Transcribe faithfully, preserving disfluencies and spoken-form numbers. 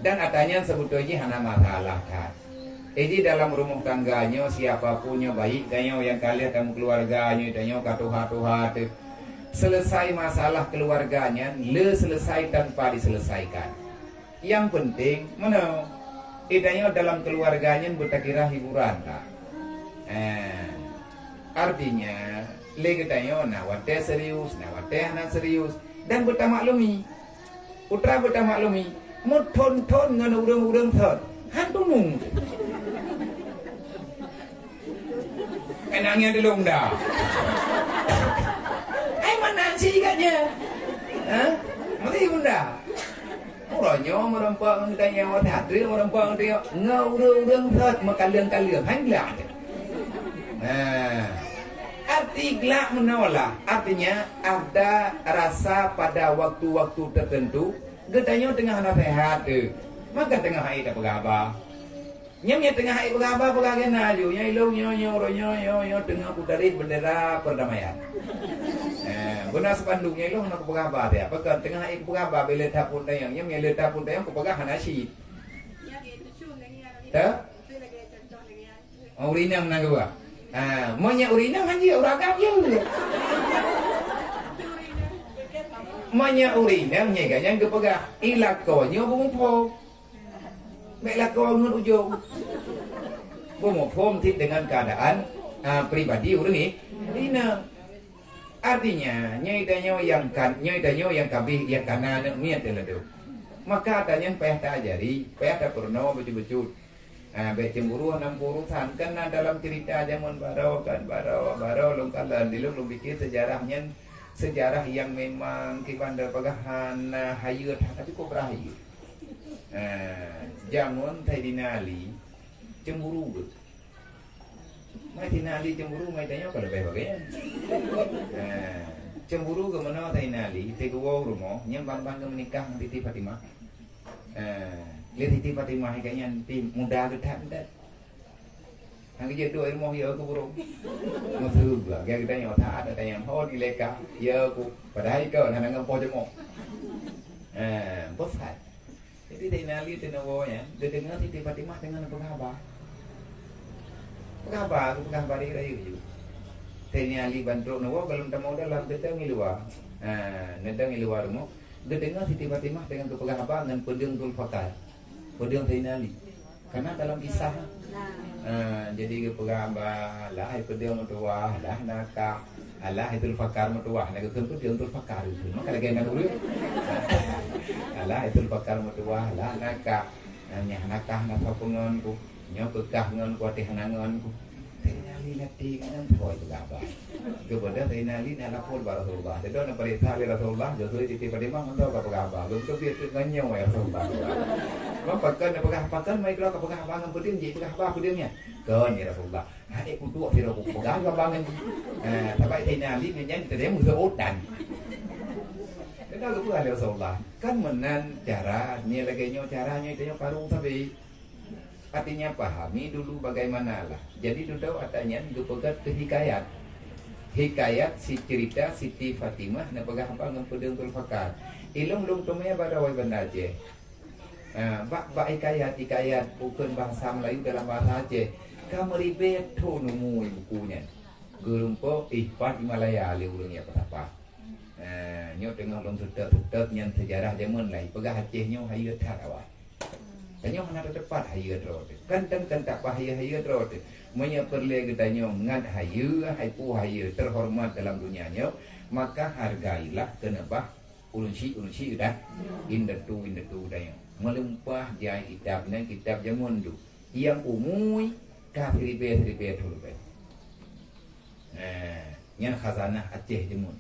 Dan ata nyan seubeutôi jih hana masalah that. Jadi dalam rumoh tangga nyoe, siapa pun nyoe, baik tanyoe nyang ka lheueh tameukeuluwarga nyoe, tanyoe ka tuha-tuha teuh. Selesai masalah keuluwarga nyan, le selesai tanpa diselesaikan. Nyang penting, meunoe, geutanyoe dalam keuluwarga nyan beutakira hiburan lah. Eh, artinya, lé geutanyoe na watée serius, na watée hana serius, dan beutamaklumi. Putra beutamaklumi, meuthon-thon ngon ureuëng-ureuëng thon, han tunung. Enang nyang dilong dah. Hai mana si katnya? Ha? Mari bunda. Uroe nyoe meureumpok ngon geutanyoe, watée atra meureumpok ngon geutanyoe, ngon ureuëng-ureuëng thon meukaleueng-kaleueng, han glak. Nah, arti glak meunoe lah, artinya ada rasa pada waktu-waktu tertentu geutanyoe teungoh na seuhat teuh, maka teungoh hai tapeugah haba. Nyang, nyang teungoh hai peugah haba, peugah keunan aju. Nyoe ilong, nyoe, nyoe, uroe nyoe, nyoe, nyoe teungoh kutarit bendera perdamaian. Eh, beuna spanduk nyoe ilong hana kupeugah haba siat. Pakon teungoh hai kupeugah haba, bèk le tapun tayang. Nyang, nyang le tapun tayang kupeugah hana cit. Teu? Oh, ureueng inong na geuba. Ah, meunyoe ureueng inong hana ureueng agam je. Meunyoe ureueng inong nyoe ganyang geupeugah, ilakoe nyoe beumuphom. Bèk lakoe ngon ujong. Beumuphom cit deungon keuadaan, ah, pribadi ureueng i-, inong. Artinya, nyoe tanyoe nyang kan, nyoe tanyoe nyang kabeh, nyang kana aneuk miet teuh ladôm. Maka ata nyan payah taajari, payah tapeurunoe bacut-bacut. Ah, bèk cemburu hana meuurusan. Kan na dalam cerita jameun baroe, kan baroe, baroe lôn kalon, di lôn, lôn pikir sejarah nyan sejarah nyang memang kiban tapeugah hana hayeu that, tapi kok beuhayeu. Eh, jameun Saidina Ali cemburu geuh. Mai Saidina Ali cemburu, mai tanyoe ka leubeh bagai nyan. Eh, cemburu geuh meunoe Saidina Ali, teuh geuwoe u rumoh, nyan ban-ban geumeunikah ngon Siti Fatimah. Eh, lé Siti Fatimah nyan pih muda geuh that, that. Hana geujeuet duek i rumoh, ya ku burông. Meuseue geuh, geutanyoe that, geutanyoe ho dileka, ya ku. Padahai kon hana ngon poh jeumok. Eh, boh that. Jadi Saidina Ali teuh neuwoe nyan, geudeungoe Siti Fatimah teungoh neupeugah haba. Peugah haba, geupeugah haba rayeuk-rayeuk ju. Saidina Ali ban trok neuwoe, gohlom tamong dalam, geudong i luwa. Ha, neudong i luwa rumoh, geudeungoe Siti Fatimah teungoh geupeugah haba ngon peudeueng Zulfikar. Peudeueng Saidina Ali. Karena dalam kisah, ha, jadi geupeugah haba, lah hai peudeueng meutuwah, lah nakah, alah hai Zulfikar meutuwah, na geukheun peudeueng Zulfikar itu. Maka lagèe na ureueng. Alah hai Zulfikar meutuwah, lah nakah. Nah, nyan nakah na soe peue ngon ku. Nyoe keu kah ngon ku, até hana ngon ku. Saidina Ali nati ngon soe peugah haba. Geubeudôh Saidina Ali na lapor bak Rasulullah. Teudong na peuriksa lé Rasulullah, justru Siti Fatimah ngon soe ka peugah haba. Lôn teubiet teuk ngon nyoe, ya Rasulullah. Meupeugah na peugah, pakon mai droe ka peugah haba ngon peudeueng, jeuet peugah haba peudeueng nyan. Kon, ya Rasulullah. Hai kuduek sidroe kupeugah haba ngon jih. Eh, sabab Saidina Ali nyan teurimong seuudan. Teudong geupeugah lé Rasulullah. Kan meunan cara, nyoe lagèe nyoe cara nyoe, tanyoe karu sabe. Artinya, pahami dulu bagaimanalah. Jadi, dudoe ata nyan geupeugah keu hikayat. Hikayat si cerita Siti Fatimah neupeugah haba ngon peudeueng Zulfikar. Ilong lôn teumé bak dawai Banda Aceh. Ha, bak, bak hikayat, hikayat bukon bahasa Melayu dalam bahasa Aceh. Ka meuribèe thon umu buku nyan. Geureumpok i pat Himalaya lé ureueng nyang peusapat. Ha, nyoe teungoh lôn seutôt-seutôt nyan seujarah jameun laén. Peugah Aceh nyoe hayeu that awai. Tanyoe hana teupat hayeu droe teuh. Kan, kan, kan tak payah hayeu droe teuh. Meunyoe peureulèe geutanyoe ngat hayeu, hai peue hayeu teuhoreumat dalam donya nyoe, maka hargailah keuneubah ureueng syik, ureueng syik dah. Indatu, indatu tanyoe. Meulimpah jai kitab nyan, kitab jameun tu. Nyang umui ka siribèe-siribèe thon leubèh. Nah, nyan khazanah Aceh jameun.